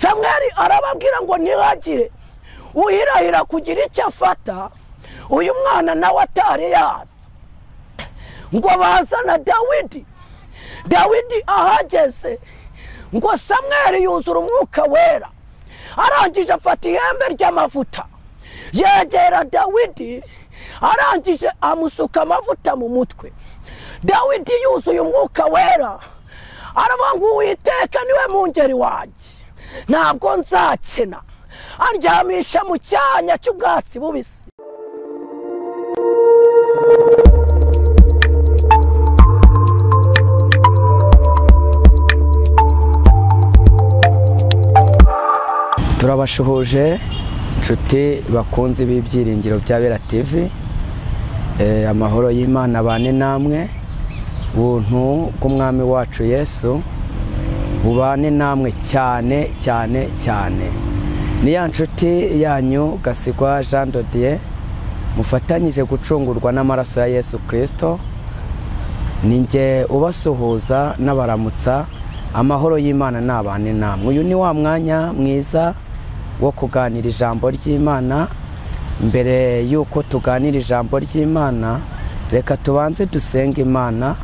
Samweli arababwira ngo ntihagire uhirahira kugira icyo afata, uyu mwana nawe atari yaza. Ngo bazana Dawidi. Dawidi ahageze ngo Samweli yuzura umwuka wera, arangije afata ihembe ry'amavuta yegera Dawidi, arangije amusuka amavuta mu mutwe. Dawidi yuzuye umwuka wera aravuga ngo Uwiteka niwe mungeri wanjye, ntabwo nzakena. Aryamisha mu cyanya cy'ubwatsi bubisi. Turabashuhuje inshuti bakunze b'ibyiringiro bya Bera TV, amahoro y'Imana bane namwe, buntu bw'umwami wacu Yesu bubane namwe cyane cyane cyane. Ni ya nshuti yanyu Gasigwa Jean de Dieu, mufatanyije gucungurwa n'amaraso ya Yesu Kristo. Ninjye ubasuhuza n'abaramutsa, amahoro y'Imana nabane namwe. Uyu ni wa mwanya mwiza wo kuganira ijambo ry'Imana. Mbere yuko tuganira ijambo ry'Imana, reka tubanze dusenge Imana,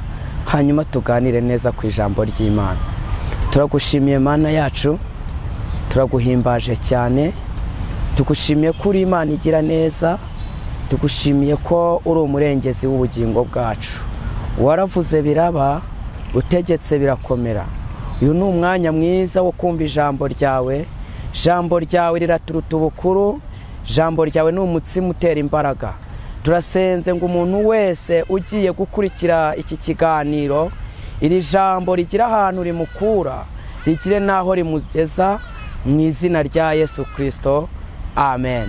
hanyuma tuganire neza ku ijambo ry'Imana. Turagushimiye Mana yacu, turaguhimbaje cyane, tugushimiye ko uri Imana igira neza, tugushimiye ko uri umurengezi w'ubugingo bwacu. Waravuze biraba, utegetse birakomera. Uyu ni umwanya mwiza wo kumva ijambo ryawe. Ijambo ryawe riraturuta ubukuru, ijambo ryawe ni umutsima utera imbaraga. Turasenze ngo umuntu wese ugiye gukurikira iki kiganiro, iri jambo rigira ahantu rimukura, rigire n'aho rimugeza, mu izina rya Yesu Kristo, amen.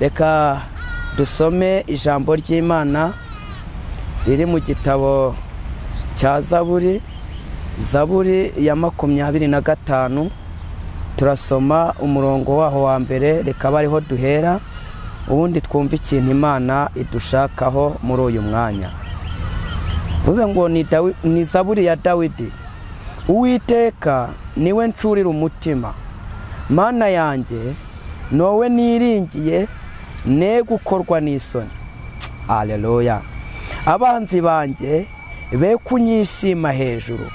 Reka dusome ijambo ry'Imana riri mu gitabo cya Zaburi, Zaburi ya 25. Turasoma umurongo waho wa mbere, reka bariho duhera, ubundi twumva ikintu Imana idushakaho muri uyu mwanya. Uvuze ngo ni Zaburi ya Dawidi. Uwiteka niwe ncurira umutima, Mana yanjye nowe niringiye, ne gukorwa n'isoni. Haleluya. Abanzi banjye be kunyishima hejuru.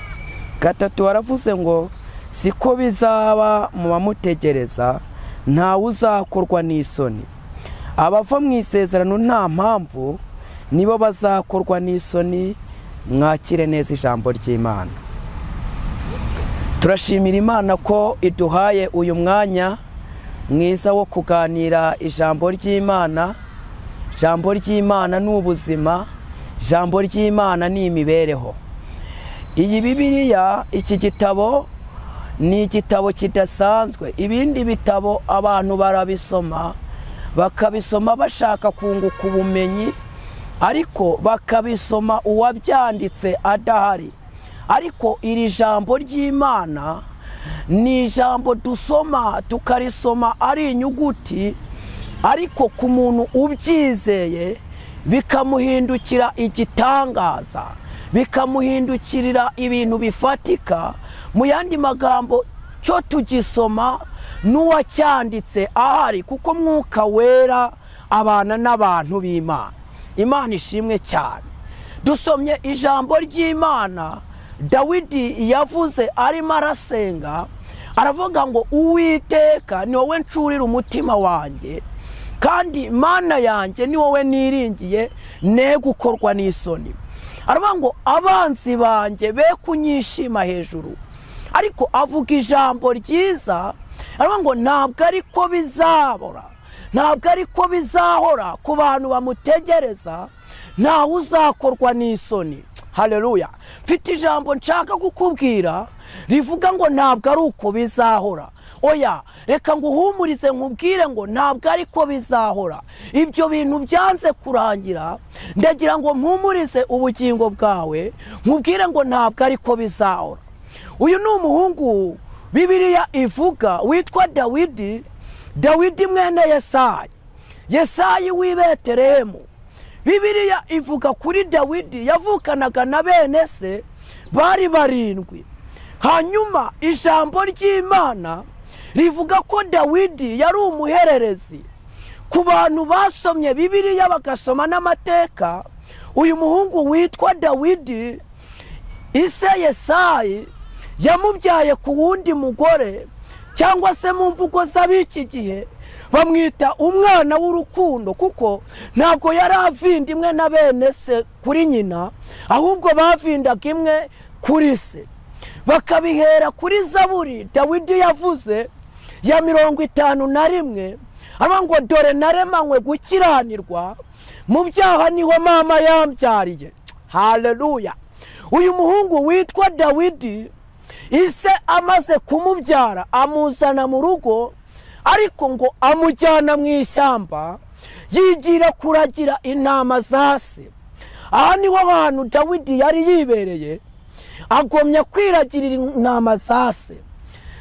Gatatu waravuze ngo siko bizaba mu bamutegereza, ntawe uzakorwa n'isoni. Abava mu isezerano nta mpamvu nibo bazakorwa n'isoni. Mwakire neza ijambo ry'Imana. Turashimira Imana ko iduhaye uyu mwanya mwiza wo kuganira ijambo ry'Imana. Ijambo ry'Imana ni ubuzima, ijambo ry'Imana ni imibereho. Iyi Bibiliya, iki gitabo ni igitabo kidasanzwe. Ibindi bitabo abantu barabisoma, bakabisoma bashaka kunguka ubumenyi, ariko bakabisoma uwabyanditse adahari. Ariko iri jambo ry'Imana ni ijambo dusoma tukarisoma ari inyuguti, ariko ku muntu ubyizeye bikamuhindukira igitangaza, bikamuhindukirira ibintu bifatika. Mu yandi magambo, cyo tugisoma n'uwacyanditse ahari, kuko Mwuka Wera abana n'abantu b'Imana. Imana ishimwe cyane. Dusomye ijambo ry'Imana Dawidi yavuze arimo arasenga, aravuga ngo Uwiteka ni wowe ncurira umutima wanjye, kandi Mana yanjye ni wowe niringiye, ne gukorwa n'isoni. Aravuga ngo abanzi banjye be kunyishima hejuru. Ariko avuga ijambo ryiza, aravuga ngo ntabwo ariko bizabora, ntabwo ariko bizahora ku bantu bamutegereza, ntawe uzakorwa n'isoni. Haleluya. Mfite ijambo nshaka kukubwira rivuga ngo ntabwo ari uko bizahora. Oya, reka nguhumurize nkubwire ngo ntabwo ariko bizahora. Ibyo bintu byanze kurangira, ndagira ngo mpumurize ubugingo bwawe, nkubwire ngo ntabwo ariko bizahora. Uyu ni umuhungu Bibiliya ivuga witwa Dawidi, Dawidi mwene Yesayi, Yesayi w'i Betelehemu. Bibiliya ivuga kuri Dawidi yavukanaga na bene se bari barindwi. Hanyuma ijambo ry'Imana rivuga ko Dawidi yari umuhererezi. Ku bantu basomye Bibiliya bagasoma n'amateka, uyu muhungu witwa Dawidi ise Yesayi yamubyaye ku wundi mugore, cyangwa se mu mvugo z'ab'iki gihe bamwita umwana w'urukundo, kuko ntabwo yari avinda imwe na bene se kuri nyina, ahubwo bavindaga imwe kuri se. Bakabihera kuri Zaburi Dawidi yavuze ya 51, aravuga ngo dore naremanywe gukiranirwa, mu byaha niho mama yambyariye. Haleluya! Uyu muhungu witwa Dawidi ise amaze kumubyara amuzana mu rugo, ariko ngo amujyana mu ishyamba yigira kuragira intama za se. Aha niho hantu Dawidi yari yibereye, agomya kwiragirira intama za se.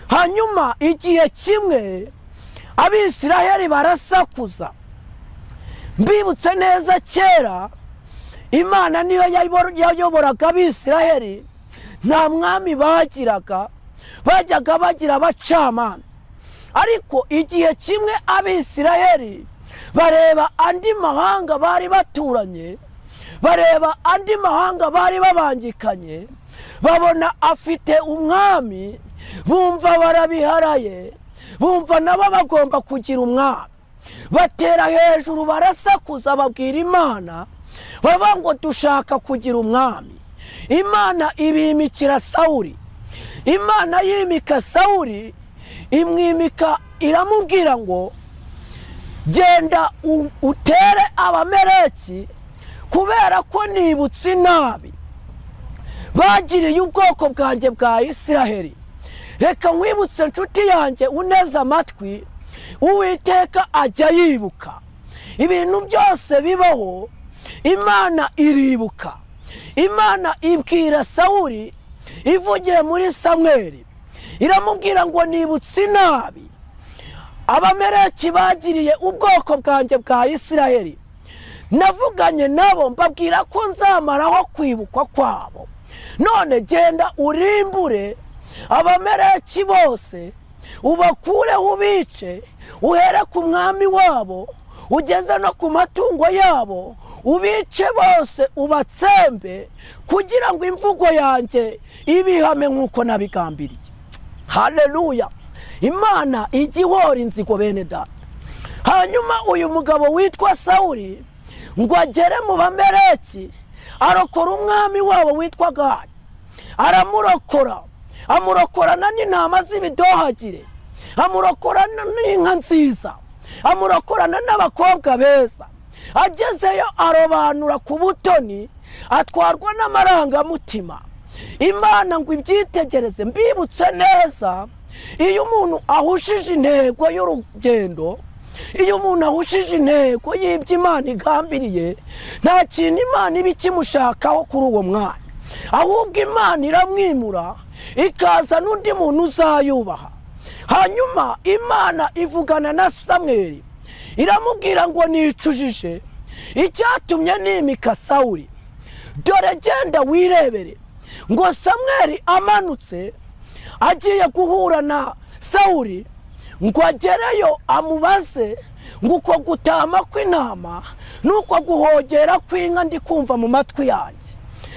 Hanyuma igihe kimwe Abisiraheli barasakuza. Mbibutse neza kera Imana niyo yayoboraga Abisiraheli, nta mwami bagiraga, bajyaga bagira abacamanza. Ariko igihe kimwe Abisiraheli bareba andi mahanga bari baturanye, bareba andi mahanga bari babangikanye, babona afite umwami, bumva barabiharaye, bumva nabo bagomba kugira umwami. Batera hejuru barasakuza babwira Imana, baba ngo dushaka kugira umwami. Imana ibimikira Sawuli. Imana yimika Sawuli, imwimika iramubwira ngo genda utere Abameleki, kubera ko nibutse inabi bagiriye ubwoko bwanjye bwa Isiraheli. Reka nkwibutse nshuti yanjye uneze amatwi, Uwiteka ajya yibuka ibintu byose bibaho. Imana iribuka. Imana ibwira Sawuli ivugiye muri Samweli, iramubwira ngo nibutse inabi Abameleki bagiriye ubwoko bwanjye bwa Isiraheli, navuganye nabo mbabwira ko nzamaraho kwibukwa kwabo. None genda urimbure Abameleki bose, ubakureho ubice, uhere ku mwami wabo ugeze no ku matungo yabo, ubice bose ubatsembe, kugira ngo imvugo yanjye ibihame nk'uko nabigambiriye. Haleluya! Imana ijya ihora inzigo bene data. Hanyuma uyu mugabo witwa Sawuli ngo agere mu Bameleki, arokora umwami wabo witwa Gadi, aramurokora, amurokorana n'intama z'ibidohagire, amurokorana n'inka nziza, amurokorana n'abakobwa beza. Agezeyo arobanura ku butoni, atwarwa n'amarangamutima. Imana ngo ibyitegereze. Mbibutse neza, iyo umuntu ahushije intego y'urugendo, iyo umuntu ahushije intego y'ibyo Imana igambiriye, nta kintu Imana iba ikimushakaho kuri uwo mwanya, ahubwo Imana iramwimura ikaza n'undi muntu uzayubaha. Hanyuma Imana ivugana na Samweli iramubwira ngo nicujije icyatumye nimika Sawuli, dore genda wirebere. Ngo Samweli amanutse agiye guhura na Sawuli, ngo agereyo amubaze ngo uko gutama kw'intama nuko guhogera kw'inka ndi kumva mu matwi yanjye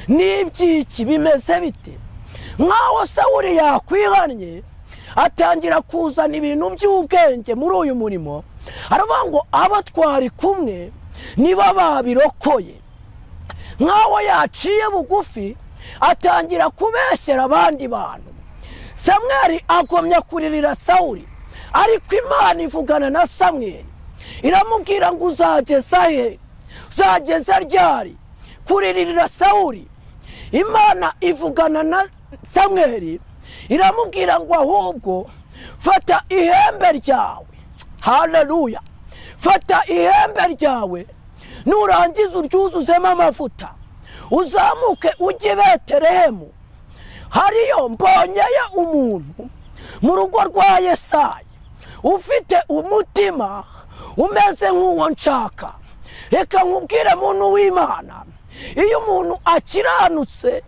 n'ibyiki bimeze bite? Nkaho Sawuli yakwihannye atangira kuzana ibintu by'ubwenge muri uyu murimo, aravuga ngo abo twari kumwe nibo babirokoye. Nkaho yaciye bugufi atangira kubeshyera abandi bantu. Samweli agomya kuririra Sawuli, ariko Imana ivugana na Samweli iramubwira ngo uzageza he? Uzageza ryari kuririra Sawuli? Imana ivugana na Samweli iramubwira ngo ahubwo fata ihembe ryawe. Haleluya! Fata ihembe ryawe, nurangiza uryuzuzemo amavuta, uzamuke ujye Betelehemu, hariyo mbonyeye umuntu mu rugo rwa Yesayi ufite umutima umeze nk'uwo nshaka. Reka nkubwire muntu w'Imana, iyo umuntu akiranutse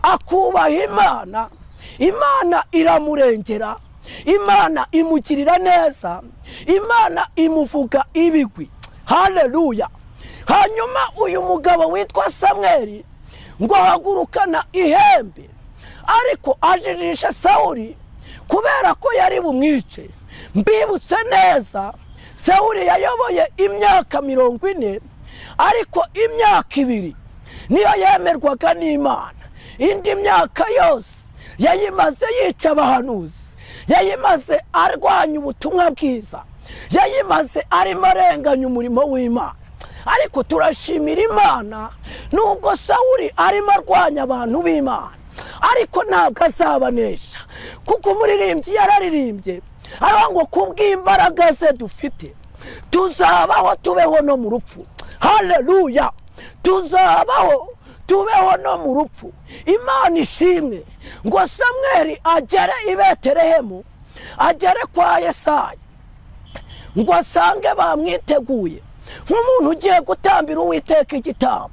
akubaha Imana, Imana iramurengera. Imana imugirira neza, Imana imuvuga ibigwi. Haleluya. Hanyuma uyu mugabo witwa Samweli ngo ahagurukana ihembe, ariko ajijisha Sawuli kubera ko yari bumwice. Mbibutse neza, Sawuli yayoboye imyaka 40, ariko imyaka 2 niyo yemerwaga n'Imana. Indi myaka yose yayimaze yica abahanuzi, yayimaze arwanya ubutumwa bwiza, yayimaze arimo arenganya umurimo w'Imana. Ariko turashimira Imana, nubwo Sawuli arimo arwanya abantu b'Imana, ariko ntabwo azabanesha, kuko umuririmbyi yararirimbye aravuga ngo kubw'imbaraga ze dufite tuzabaho tubeho no mu rupfu. Haleluya, tuzabaho tubeho no mu rupfu. Imana ishimwe. Ngo Samweli agere i Betelehemu, agere kwa Yesayi, ngo asange bamwiteguye nk'umuntu ugiye gutambira Uwiteka igitambo.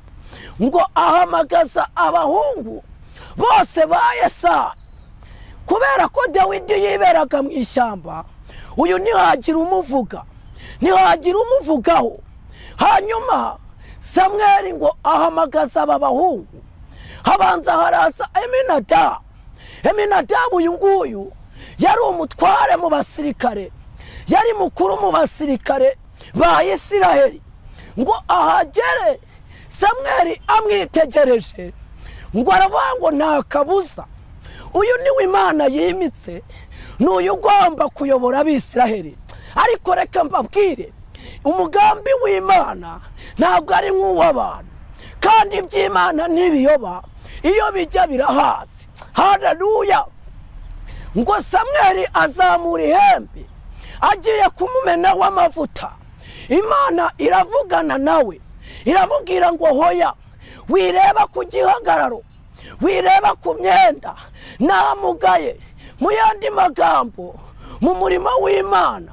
Ngo ahamagaza abahungu bose ba Yesayi, kubera ko Dawidi yiberaga mu ishyamba, uyu ntihagira umuvuga, ntihagira umuvugaho. Hanyuma Samweli ngo ahamagaza aba bahungu, habanza haraza Eminadabu. Eminadabu uyu nguyu yari umutware mu basirikare, yari mukuru mu basirikare ba Isiraheli. Ngo ahagere Samweli amwitegereje, ngo aravuga ngo nta kabuza, uyu niwe Imana yimitse, n'uyu ugomba kuyobora Abisiraheli. Ariko reka mbabwire, umugambi w'Imana ntabwo ari nk'uw'abantu, kandi iby'Imana ntibiyoba, iyo bijya birahazi. Haleluya. Ngo Samweli azamura ihembe agiye kumumenaho amavuta. Imana iravugana nawe, iramubwira ngo hoya, wireba ku gihagararo, wireba ku myenda, namugaye. Mu yandi magambo, mu murimo w'Imana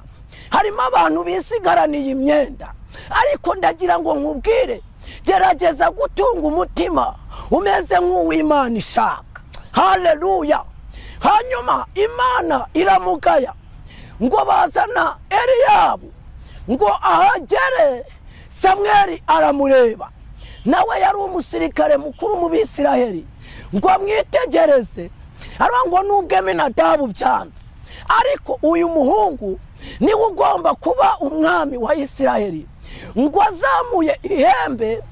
harimo abantu bisigaraniye imyenda, ariko ndagira ngo nkubwire, gerageza gutunga umutima umeze nk'uw'Imana ishaka. Haleluya. Hanyuma Imana iramugaya, ngo bazana Eliyabu, ngo ahagere Samweli aramureba, nawe yari umusirikare mukuru mu Bisiraheli, ngo amwitegereze, aravuga ngo nubwo Eminadabu byanze, ariko uyu muhungu niwe ugomba kuba umwami wa Isiraheli. Ngo azamuye ihembe,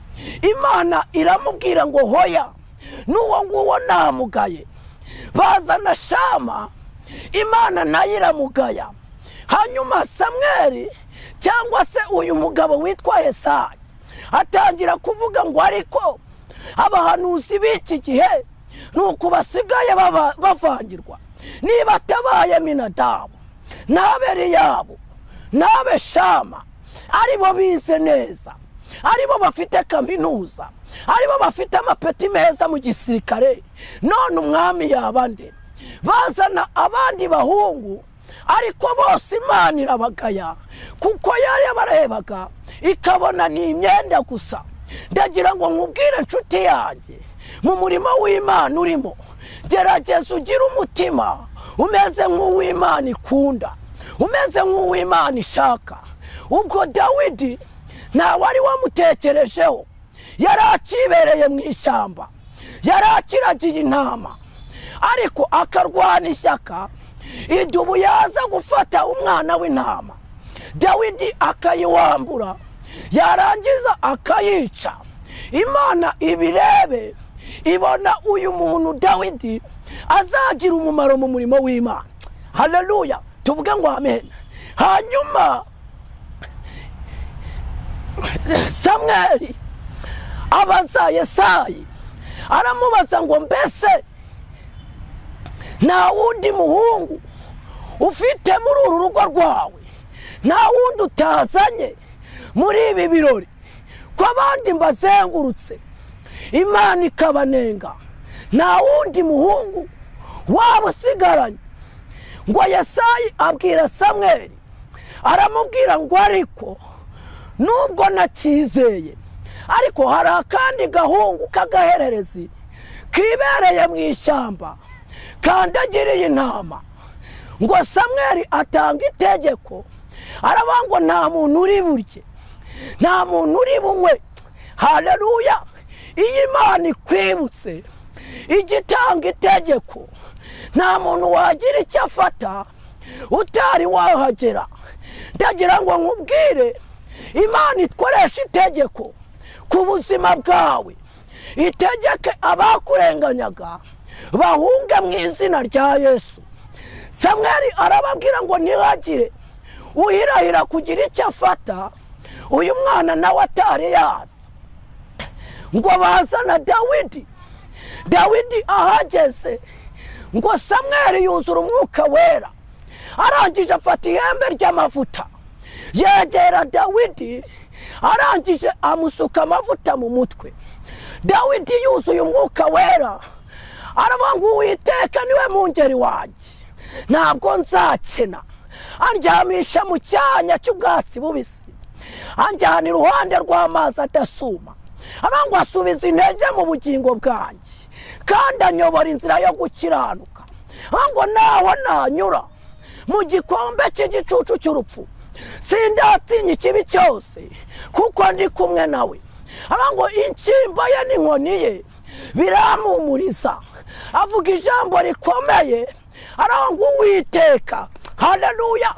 Imana iramubwira ngo hoya, n'uwo nguwo namugaye. Bazana Shama, Imana nayo iramugaya. Hanyuma Samweli cyangwa se uyu mugabo witwa Yesayi atangira kuvuga ngo ariko abahanuzi b'iki gihe nuko basigaye bavangirwa, niba atabaye Eminadabu n'abe Eliyabu n'abe Shama, aribo bize neza, aribo bafite kaminuza, aribo bafite amapeti meza mu gisirikare, none umwami yaba nde? Bazana abandi bahungu, ariko bose Imana irabagaya, kuko yari yabarebaga ikabona ni imyenda gusa. Ndagira ngo nkubwire nshuti yanjye, mu murimo w'Imana urimo, gerageza ugire umutima umeze nk'uw'Imana ikunda, umeze nk'uw'Imana ishaka. Ubwo Dawidi ntawe wari wamutekerejeho, yari akibereye mu ishyamba, yari akiragiye intama, ariko akarwana ishyaka. Idubu yaza gufata umwana w'intama, Dawidi akayiwambura, yarangiza akayica. Imana ibirebe, ibona uyu muntu Dawidi azagira umumaro mu murimo w'Imana. Haleluya, tuvuge ngo amen. Hanyuma Samweli abaza Yesayi, aramubaza ngo mbese nta wundi muhungu ufite muri uru rugo rwawe, nta wundi utazanye muri ibi birori, ko abandi mbazengurutse Imana ikabanenga, nta wundi muhungu waba usigaranye? Ngo Yesayi abwira Samweli, aramubwira ngo ariko nubwo nakizeye, ariko hari akandi gahungu k'agahererezi kibereye mu ishyamba kandagiriye intama. Ngo Samweli atanga itegeko, aravuga ngo nta muntu uri burye, nta muntu uri bunywe. Haleluya! Iyo Imana ikwibutse igitanga itegeko, nta muntu wagira icyo afata utari wahagera. Ndagira ngo nkubwire, Imana ikoresha itegeko ku buzima bwawe, itegeke abakurenganyaga bahunge mu izina rya Yesu. Samweli arababwira ngo ntihagire uhirahira kugira icyo afata uyu mwana nawe atari yaza. Ngo bazana Dawidi. Dawidi ahageze, ngo Samweli yuzura umwuka wera, arangije afata ihembe ry'amavuta yegera Dawidi, arangije amusuka amavuta mu mutwe. Dawidi yuzuye umwuka wera, aravuga ngo Uwiteka niwe mungeri wanjye, ntabwo nzakena. Andyamisha mu cyanya cy'ubwatsi bubisi, anjyana iruhande rw'amazi adasuma, ngo asubiza intege mu bugingo bwanjye, kandi anyobora inzira yo gukiranuka. Ngo naho nanyura mu gikombe cy'igicucu cy'urupfu, sindatinya ikibi cyose, kuko ndi kumwe nawe. Ngo inshyimbo ye n'inkoni ye birampumuriza. Avuga ijambo rikomeye, ngo Uwiteka, haleluya,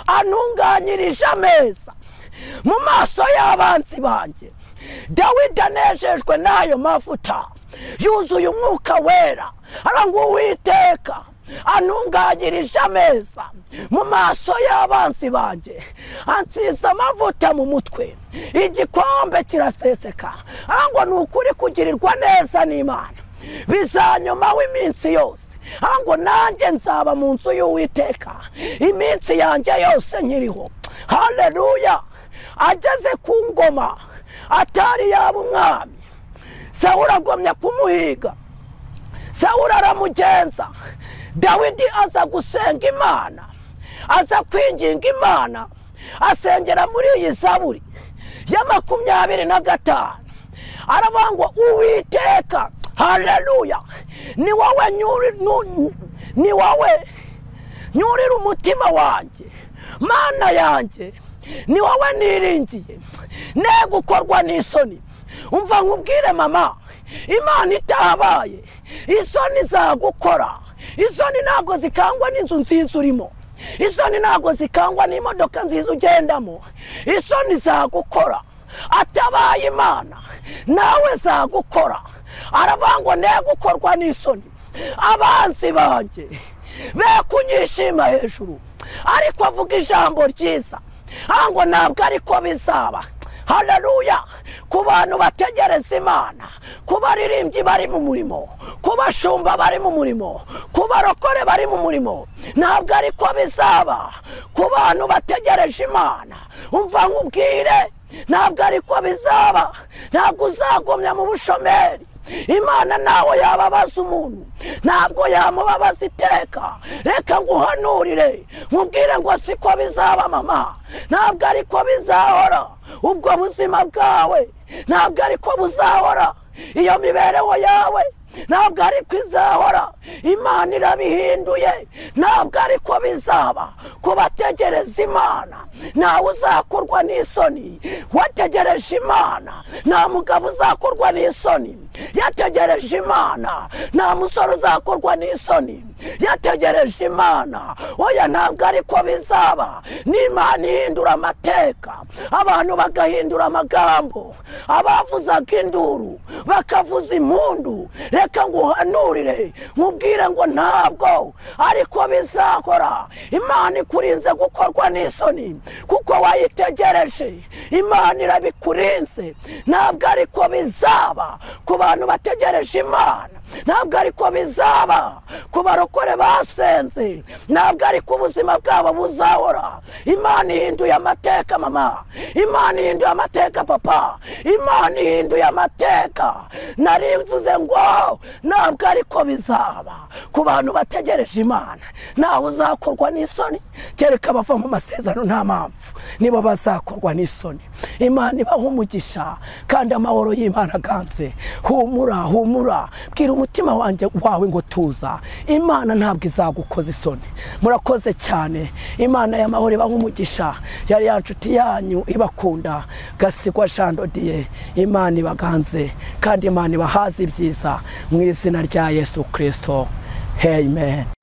antunganyirije ameza mu maso y'abanzi banjye. Dawidi anejejwe n'ayo mavuta, yuzuye umwuka wera, ngo Uwiteka antunganyirije ameza mu maso y'abanzi banjye, ansiza amavuta mu mutwe, igikombe kiraseseka. Ngo ni ukuri kugirirwa neza n'Imana bizanyuma w'iminsi yose. Ngo nanjye nzaba mu nzu y'Uwiteka iminsi yanjye yose nkiriho. Haleluya! Ageze ku ngoma atari yaba umwami, Sawuli agomya kumuhiga, Sawuli aramugenza. Dawidi aza gusenga Imana, aza kwinginga Imana, asengera muri iyi zaburi ya 25, aravuga ngo Uwiteka, haleluya, ni wowe nyurira umutima wanjye, Mana yanjye, ni wowe niringiye, ne gukorwa n'isoni. Umva nkubwire mama, Imana itabaye, isoni zagukora. Isoni ntabwo zikangwa n'inzu nziza urimo, isoni ntabwo zikangwa n'imodoka nziza ugendamo. Isoni zagukora atabaye Imana, nawe zagukora. Aravuga ngo ne gukorwa n'isoni, abanzi banjye be kunyishima hejuru. Ariko avuga ijambo ryiza, ngo ntabwo ariko bizaba. Haleluya! Ku bantu bategereza Imana, ku baririmbyi bari mu murimo, ku bashumba bari mu murimo, ku barokore bari mu murimo, ntabwo ariko bizaba. Ku bantu bategereje Imana, umva nkubwire, ntabwo ariko bizaba. Ntabwo uzagumya mu bushomeri. Imana nawe yababaza umuntu, ntabwo yamubabaza iteka. Reka nguhanurire, nkubwire ngo siko bizaba mama, ntabwo ariko bizahora. Ubwo buzima bwawe ntabwo ariko buzahora, iyo mibereho yawe ntabwo ariko izahora. Imana irabihinduye, ntabwo ariko bizaba. Kubategereza Imana, ntawe uzakorwa n'isoni. Wategereje Imana, nta mugabo uzakorwa n'isoni. Yategereje Imana, nta musore uzakorwa n'isoni. Yategereje Imana, oya ntabwo ariko bizaba. N'Imana ihindura amateka, abantu bagahindura amagambo, abavuzaga induru bakavuza impundu. Reka nguhanurire, nkubwire ngo ntabwo ariko bizakora. Imana ikurinze gukorwa n'isoni kuko wayitegereje. Imana irabikurinze, ntabwo ariko bizaba ku bantu bategereje Imana, ntabwo ariko bizaba ku barokore basenze, ntabwo ariko ubuzima bwabo buzahora. Imana ihinduye amateka mama, Imana ihinduye amateka papa, Imana ihinduye amateka. Nari mvuze ngo ntabwo ariko bizaba ku bantu bategereje Imana. Ntawe uzakorwa n'isoni kereka abava mu masezerano nta mpamvu, nibo bazakorwa n'isoni. Imana ibaha umugisha kandi amahoro y'Imana aganze. Humura, humura, bwira umutima wanjye wawe ngo tuza, Imana ntabwo izagukoza isoni. Murakoze cyane. Imana y'amahoro ibaha umugisha. Yari ya nshuti yanyu ibakunda, Gasigwa Jean Dodier. Imana ibaganze kandi Imana ibahaze ibyiza mu izina rya Yesu Kristo. Amen.